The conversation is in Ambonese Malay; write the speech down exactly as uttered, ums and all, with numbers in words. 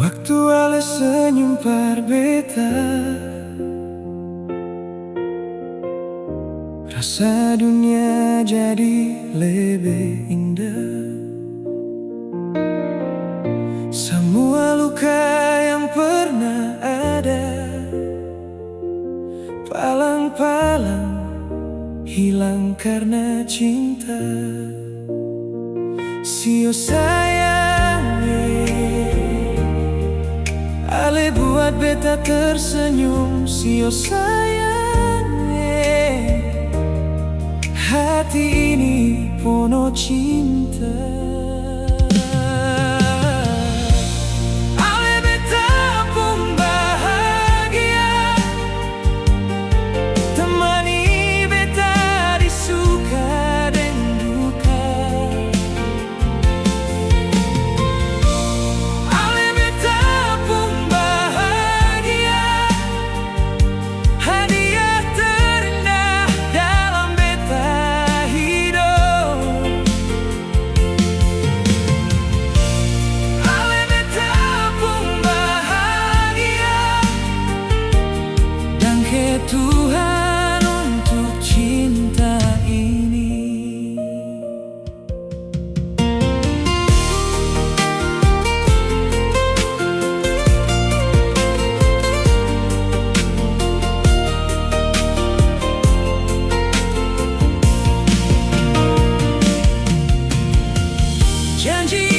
Waktu ale senyum par beta, rasa dunia jadi lebe indah. Samua luka yang pernah ada, palang-palang hilang karna cinta. Sio sayang e, ale buat beta tersenyum. Sio sayang e, hati ini pono cinta. Ale beta pung bahagia, temani beta di suka deng duka. Ale beta pung bahagia, hadiah terindah dalam beta hidop. Ale beta pung bahagia. Dangke Tuhan untuk cinta ini. Janji